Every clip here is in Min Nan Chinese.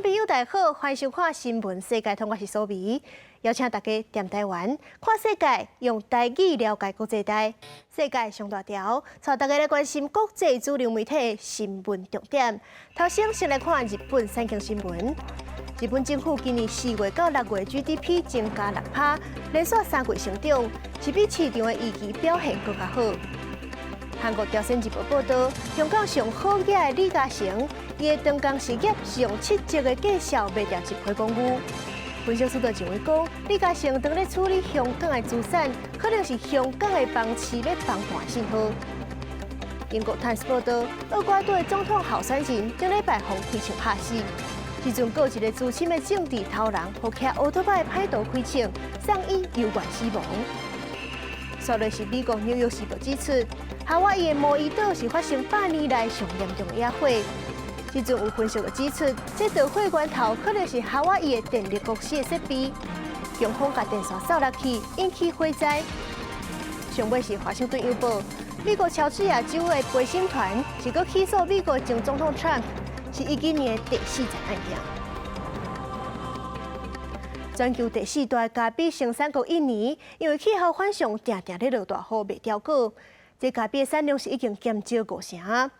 眾朋友大家好，歡迎收看《新聞世界通》，我是蘇美，邀請大家踮台灣看世界，用台語了解國際大世界上大條，帶大家來關心國際主流媒體的新聞重點。頭先先來看日本產經新聞，日本政府今年4月到6月 GDP 增加6趴，連續3季成長，是比市場的預期表現閣較好。韓國朝鮮日報報導，香港上好額的李嘉誠，伊的長江實業是用7折的價數賣掉一批公寓。分析師就認為講，李嘉誠當咧處理香港的資產，可能是香港的房市欲崩盤信號。英國《泰晤士報》報導，厄瓜多的總統候選人頂禮拜予開槍拍死，時陣閣有一个資深的政治頭人，予騎歐多擺的歹徒開槍，送醫猶原死亡。煞落是美國紐約時報指出，夏威夷的毛伊島是發生100年來上嚴重的野火。這陣有分析就指出，這道火源頭可能是夏威夷的電力公司的設備，強風共電線掃落去，引起火災。上尾是華盛頓郵報，美國喬治亞州的陪審團是閣起訴美國前總統川普，是伊今年的第四場案件。全球第四大咖啡生產國印尼，因為氣候反常，定定咧落大雨，袂凋果。這咖啡的產量是已經減少5成。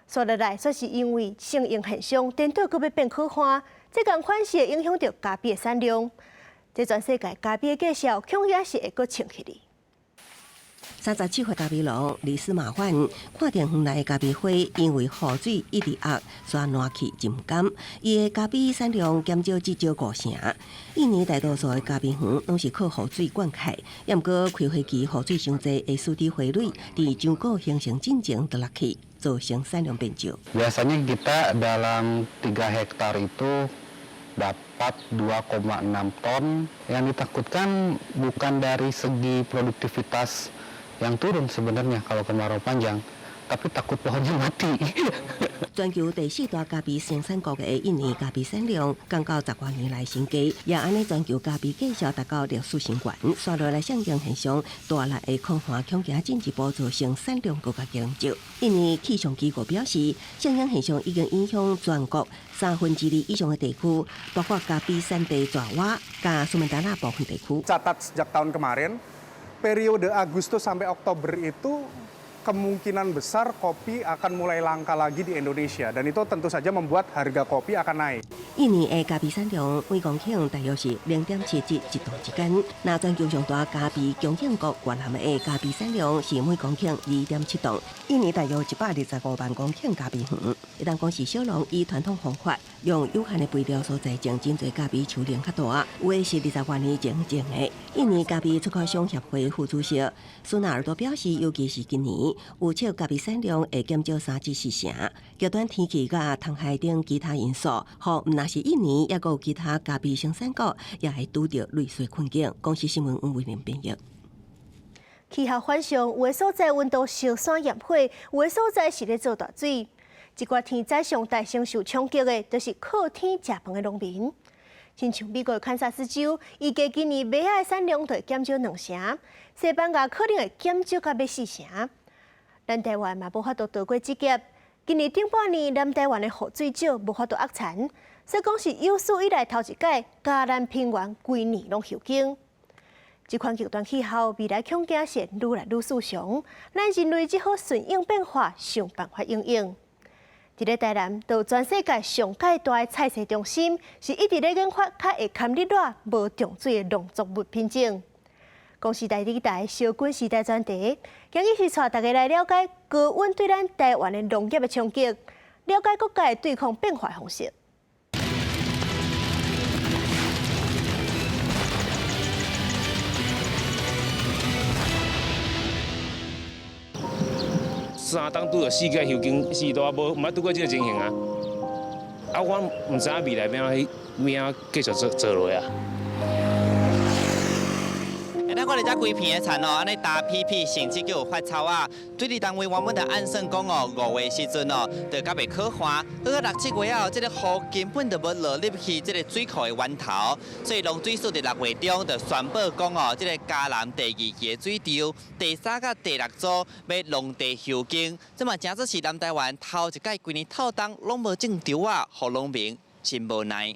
煞落來，煞是因為聖嬰現象，顛倒閣欲變苦旱，這仝款是會影響著咖啡的產量。這全世界咖啡的價數，恐也是會閣衝起來。37歲咖啡農李斯馬范看著園內的咖啡花，因為雨水一直壓，煞爛去真甘。伊的咖啡產量減少至少5成。印尼大多數的咖啡園攏是靠雨水灌溉，毋過開花期雨水傷濟，會使得花蕊佇漿果形成進前就落去，造成產量變少。 Biasanya kita dalam 3 hektar itu dapat 2,6 ton. Yang ditakutkan bukan dari segi produktivitas yang turun sebenarnya kalau kemarau panjang, tapi takut pohonnya mati. 全球第四大咖啡生產國的印尼咖啡產量降到10外年來新低，也按呢全球咖啡價數達到歷史新高。煞落來聖嬰現象帶來的苦旱，恐驚進一步造成產量閣較減少。印尼氣象機構表示，聖嬰現象已經影響全國2/3以上的地區，包括咖啡產地爪哇佮蘇門答臘部分地區。 Catat sejak tahun kemarin, periode Agustus sampai Oktober itu kemungkinan besar kopi akan mulai langka lagi di Indonesia dan itu tentu saja membuat harga kopi akan naik. 印尼的咖啡產量每公頃大約是0.7至1噸之間。若全球上大咖啡供應國越南的咖啡產量是每公頃2.7噸。印尼大約125萬公頃咖啡園。會當講是小農以傳統方法，用有限的肥料所栽種真濟咖啡樹齡較大，有的是20外年前種的。印尼咖啡出口商協會副主席蘇納爾多表示，尤其是今年，預測咖啡產量會減少3至4成。極端天氣佮蟲害等其他因素，予毋但是印尼，抑閣有其他咖啡生產國也會拄著類似困境。公視新聞黃慧玲編譯。氣候反常，有的所在溫度燒山炎火，有的所在是咧做大水。這寡天災上大承受衝擊的，就是靠天食飯的農民。親像美國堪薩斯州，預計今年麥仔的產量就會減少2成，西班牙可能會減少到欲4成。咱台灣嘛無法度逃過這劫。今年頂半年，南台灣的雨水少，無法度壓田，所以講是有史以來頭一擺，嘉南平原規年攏休耕。這款極端氣候未來恐驚是愈來愈勢常，咱人類只好順應變化，想辦法應用。佇咧台南，就全世界上蓋大的菜市中心，是一直咧研發較會堪日熱、無重水的農作物品種。公視台語台小軍時代專題，今日是帶大家來了解高溫對咱台灣的農業的衝擊，了解各界對抗變化的方式。 3冬拄著四屆休耕，四大無毋捌拄過這个情形啊！啊，我毋知影未來欲按怎欲按怎繼續做做落啊！咱看著遮規片的田哦，按呢焦皮皮，甚至閣有發臭啊。水利單位原本就按算講哦，5月時陣哦，就較袂可旱。不過六七月後，這个雨根本就無落入去這个水庫的源頭，所以農水署佇6月中就宣布講哦，這个嘉南第二期的水池第三佮第六組欲農地休耕，這嘛誠做是南台灣頭一擺規年透冬攏無種稻仔，予農民真無奈。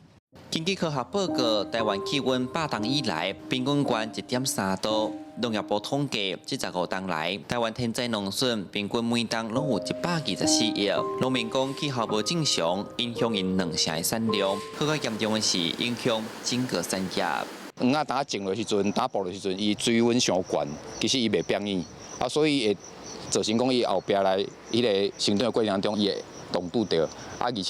根據科學報告，台灣氣溫100冬以來平均懸1.3度。農業部統計，這15冬來，台灣天災農損平均每冬攏有124億。農民講氣候無正常，影響𪜶兩成的產量。閣較嚴重的是影響整個產業。黃仔當種落時陣，當播落時陣，伊水溫傷懸，其實伊袂變軟，啊，所以會造成講伊後壁來彼个成長的過程當中，伊會凍拄著，啊，而且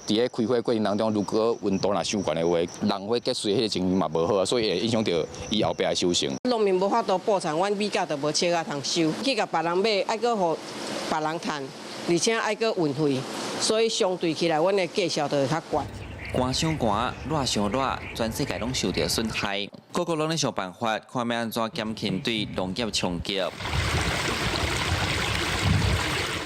佇咧開花過程當中，如果溫度若傷懸的話，人花結穗彼个情形嘛無好啊，所以會影響著伊後壁的收成。農民無法度報產，阮米價就無車仔通收，去共別人買，愛閣予別人趁，而且愛閣運費，所以相對起來，阮的價數就會較懸。寒傷寒，熱傷熱，全世界攏受著損害，各國攏咧想辦法，看欲按怎減輕對農業衝擊。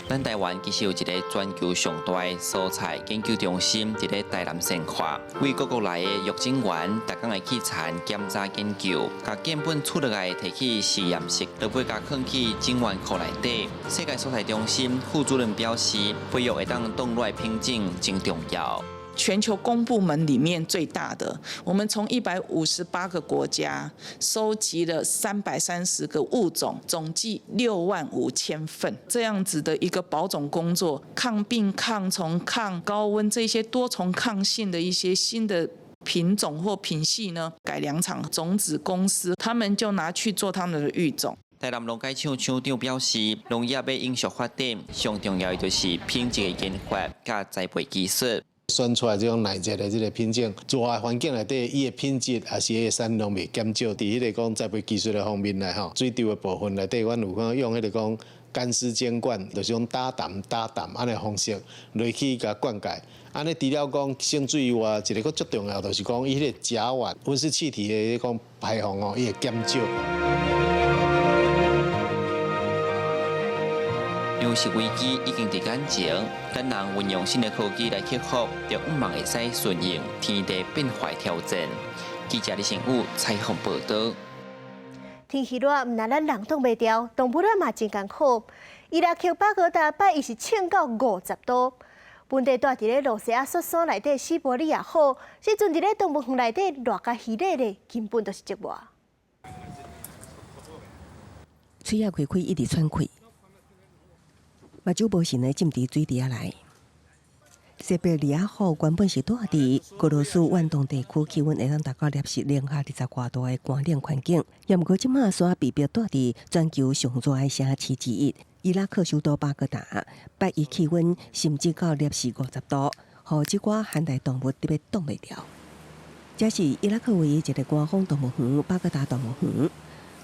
咱台灣其實有一个全球上大的蔬菜研究中心，佇咧台南善化，為各國來的育種員，逐工會去田檢查研究，共建本取落來提去實驗室，落尾共囥去種源庫內底。世界蔬菜中心副主任表示，培育會當擋熱品種真重要。全球公部門裡面最大的，我們從158個國家收集了330個物種，總計6萬5千份，這樣子的一個保種工作，抗病、抗蟲、抗高溫這些多重抗性的一些新的品種或品系呢，改良場、種子公司，他們就拿去做他們的育種。台南農改場場長表示，農業欲永續發展，上重要的就是品質的研發佮栽培技術。選出來這種耐熱的這个品種，熱的環境內底，伊的品質抑是彼个產量袂減少。佇彼个講栽培技術的方面來吼，水稻的部分內底，阮有講用彼个講乾濕間灌，就是講打澹打澹按呢方式落去共灌溉。按呢除了講省水以外，一个閣足重要，就是講伊彼个甲烷溫室氣體的講排放哦，伊會減少。糧食危機已經佇眼前，咱人運用新的科技來克服，就向望會使順應天地變化挑戰。記者李成武採訪報導。天氣熱，毋但咱人擋袂牢，動物仔嘛真艱苦。伊拉克巴格達拜一是衝到50度。本地蹛佇咧露西亞雪山內底西伯利亞虎，這陣佇咧動物園內底熱共虛咧咧，根本就是寂寞。喙仔開開，一直喘氣。目睭無神的浸佇水池仔內。西伯利亞虎原本是蹛佇俄羅斯遠東地區，氣溫會當達到攝氏零下20外度的寒冷環境。也毋過這馬煞被迫蹛佇全球上熱的城市之一——伊拉克首都巴格達，拜一氣溫甚至到攝氏50度，予這寡寒帶動物特別擋袂牢。這是伊拉克唯一一个官方動物園——巴格達動物園。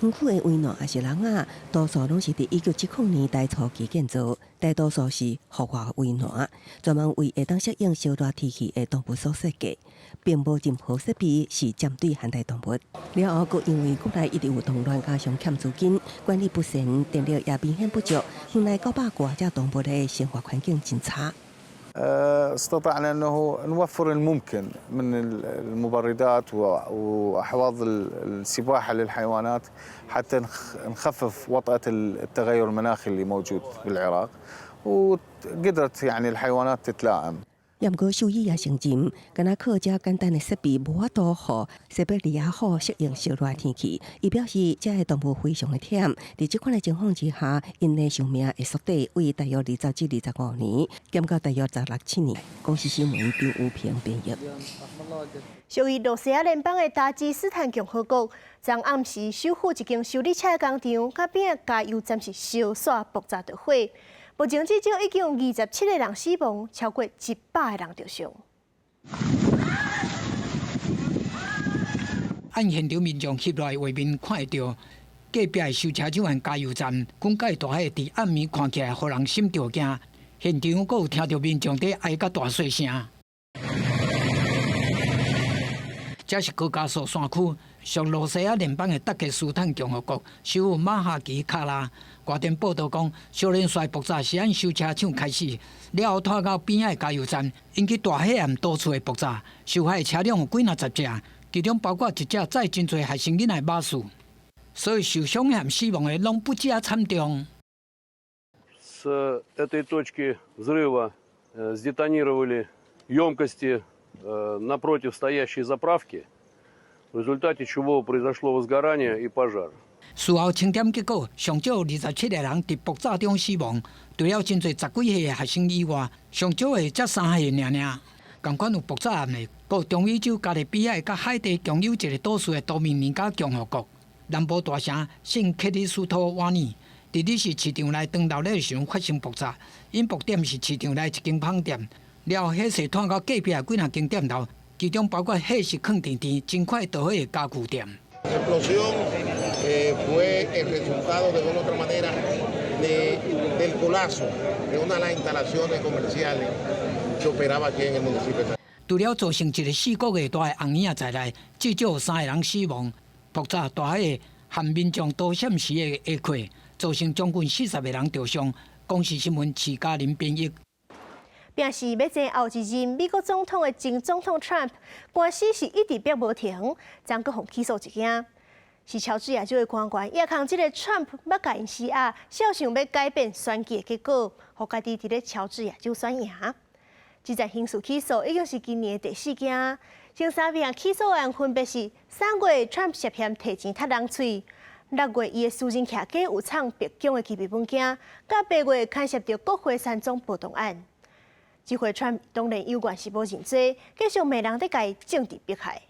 園區的圍欄抑是籠仔，多數攏是佇1970年代初期建造，大多數是戶外圍欄，專門為會當適應燒熱天氣的動物所設計，並無任何設備是針對寒帶動物。了後，閣因為國內一直有動亂，加上欠資金、管理不善，電力也明顯不足，園內900外隻動物的生活環境真差。 استطعنا انه نوفر الممكن من المبردات واحواض السباحه للحيوانات حتى نخفف وطأة التغير المناخي اللي موجود بالعراق وقدرت يعني الحيوانات تتلائم. 也毋過獸醫也承認，敢若靠遮簡單的設備無法度予西伯利亞虎適應燒熱天氣。伊表示，遮个動物非常的忝，佇這款的情況之下，𪜶的壽命會縮短，為大約20至25年，減到大約十六七年。公視新聞張武平編譯。屬於露西亞聯邦的達吉斯坦共和國，昨暗時首府一間修理車工廠，佮邊仔加油站是燒紲爆炸著火。目前至少已經有27個人死亡，超過100個人著傷。按現場民眾翕來畫面看會著，隔壁的修車廠加油站，滾蓋大火，佇暗暝看起來，予人心著驚。現場閣有聽著民眾佇哀甲大細聲。這是高加索山區屬羅西亞聯邦的達吉斯坦共和國首府馬哈奇卡拉。外電報導講，小連串爆炸是按修車廠開始，了後拖到邊仔的加油站，引起大火和多處的爆炸。受害的車輛有幾若十隻，其中包括一隻載真濟學生囡仔的巴士。所以受傷和死亡的攏不止慘重。 С этой точки взрыва сдетонировали емкости Напротив стоящей заправки, в результате чего произошло возгорание и пожар. 事後清點結果，上少27個人佇爆炸中死亡，除了真濟十幾歲的學生以外，上少的才3歲爾爾。仝款有爆炸案的，閣有中美洲加勒比海佮海地共有一個島嶼的多米尼加共和國南部大城聖克里斯托瓦爾，佇日是市場內當鬧熱的時陣發生爆炸，引爆點是市場內一間麭店，了後火勢湠到隔壁的幾若間店頭，其中包括貨是囥甜甜、真快著火的家具店。 Fue el resultado de una otra manera del colapso de una de las instalaciones comerciales que operaba aquí en el municipio. 除了造成一个4個月大的紅嬰仔在內，至少有三個人死亡。爆炸大火和民眾逃閃時的下潰，造成將近40個人著傷。公視新聞徐嘉玲編譯。表示欲爭後一任美國總統的前總統 Trump，官司是一直逼無停，昨閣予起訴一件。是喬治亞州的官員，也控這个 Trump 欲共𪜶施壓，肖想欲改變選舉的結果，予家己佇咧喬治亞州選贏。這次刑事起訴已經是今年的第四件，前三項起訴案分別是3月 Trump 涉嫌提錢踢人喙，6月伊的私人徛家有藏白宮的機密文件，佮8月牽涉著國會山莊暴動案。這回 Trump 當然猶原是無認罪，繼續罵人咧共伊政治迫害。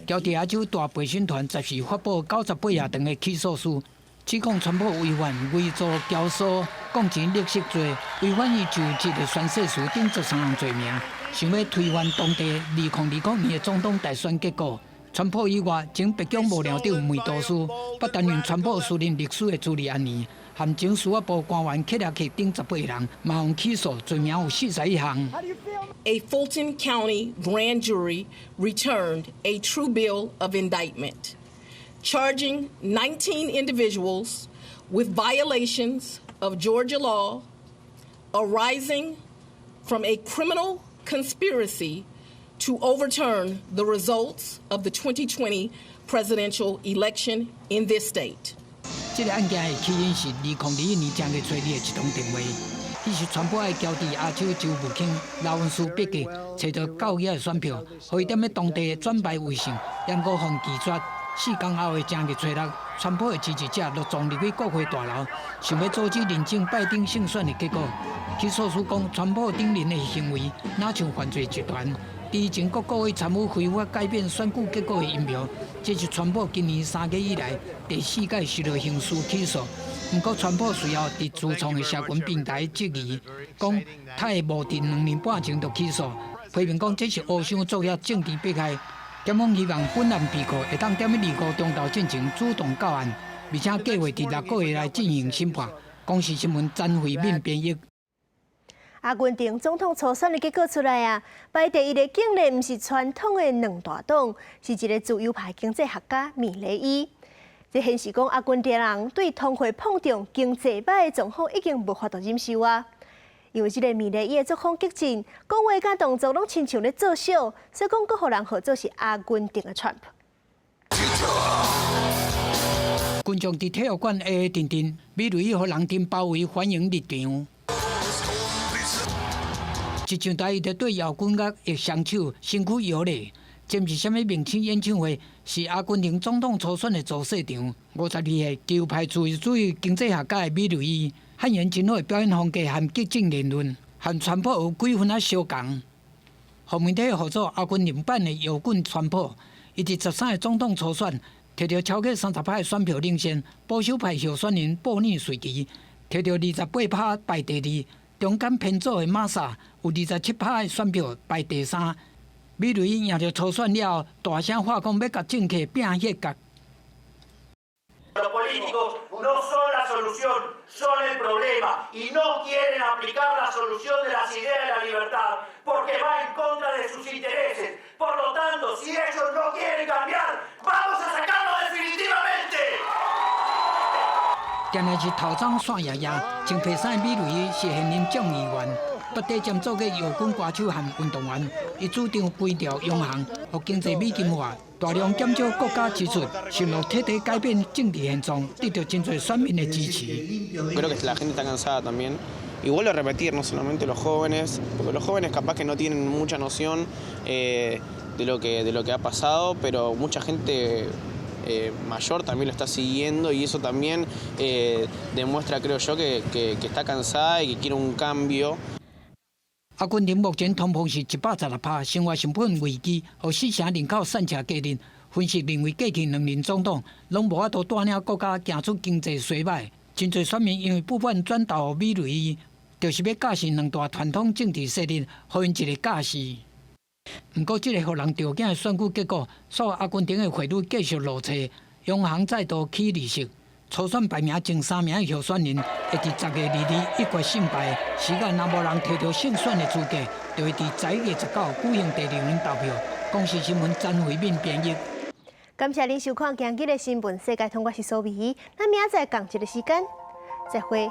喬治亞州大陪審團十四發布98頁長的起訴書，指控川普違反偽造教唆、摃錢勒索罪、違反伊就職的宣誓詞等13項罪名，想欲推翻當地2020年的總統大選結果。川普以外，前白宮幕僚長梅多斯，捌擔任川普私人律師的朱利安尼，和前司法部官員克拉克等18個人，嘛予起訴，罪名有41項。 A Fulton County grand jury returned a true bill of indictment, charging 19 individuals with violations of Georgia law arising from a criminal conspiracy to overturn the results of the 2020 presidential election in this state. 這个案件的起因是2021年正月初二的一通電話，彼時川普愛喬治亞州州務卿勞倫斯伯格揣著夠額的選票，予伊踮咧當地轉敗為勝，毋過予拒絕。4工後的正月初六，川普的支持者陸續入去國會大樓，想欲阻止認證拜登勝選的結果。起訴書講，川普等人的行為若像犯罪集團，之前閣故意參與非法改變選舉結果的陰謀。這是川普今年3月以來第四擺受到刑事起訴。毋過，川普隨後佇自創的社群平台質疑，講他會無佇2年半前就起訴，批評講這是烏箱作業、政治迫害。檢方希望本案被告會當踮咧25中晝進前主動到案，而且計劃佇6個月內進行審判。公視新聞詹慧敏編譯。阿根廷總統初選的結果出來啊，排第一的竟然毋是傳統的兩大黨，是一个自由派經濟學家米雷伊。這顯示講阿根廷人對通貨膨脹、經濟歹的狀況已經無法度忍受啊。因為這个米雷伊的作風激進，講話佮動作攏親像咧做秀，所以講閣予人號做是阿根廷的川普。觀眾佇體育館下下陣陣，米雷伊予人陣包圍歡迎入場。一上台，伊就對搖滾樂的雙手身軀搖咧。這毋是啥物明星演唱會，是阿根廷總統初選的造勢場。52歲極右派自由主義經濟學家的米雷伊，汗顏真好的表演風格和激進言論，和川普有幾分仔相仝。予媒體號做阿根廷版的搖滾川普，伊佇13個總統初選，摕著超過30%的選票領先，保守派候選人布爾瑞奇摕著28%排第二。中間偏左的馬薩有27%的選票排第三。米雷伊贏著初選了後，大聲喊講欲共政客拚歇角。 Los políticos no son la solución, son el problema y no quieren aplicar la solución de las ideas de la libertad porque va en contra de sus intereses. Por lo tanto, si ellos no quieren cambiar, vamos a sacarlo definitivamente. 定定是頭鬃散掖掖，穿白衫的米雷伊是現任眾議員，捌短暫做過搖滾歌手和運動員。伊主張規條央行，予經濟美金化，大量減少國家支出，承諾徹底改變政治現狀，得到真濟選民的支持。 Creo que la gente está cansada también Y vuelvo a repetir, no solamente los jóvenes, porque los jóvenes capaz que no tienen mucha noción de lo que ha pasado, pero mucha gente mayor también lo está siguiendo y eso también demuestra, creo yo, que está cansada y que quiere un cambio. 阿根廷目前通膨是116%，生活成本危機，予四成人口散赤過日。分析認為，過去兩任總統攏無法度帶領國家行出經濟衰敗。真濟選民因為不滿轉投米雷，就是欲教訓兩大傳統政治勢力，予𪜶一個教示。毋過，這个予人著驚的選舉結果，所以阿根廷的匯率繼續落挫，央行再度起利息。初選排名前三名的候選人會佇10月22一決勝敗。時間若無人提著勝選的資格，就會佇11月19舉行第二輪投票。公視新聞詹慧敏編譯。感謝您收看今日的新聞世界通，我是蘇美，咱明仔載仝一个時間，再會。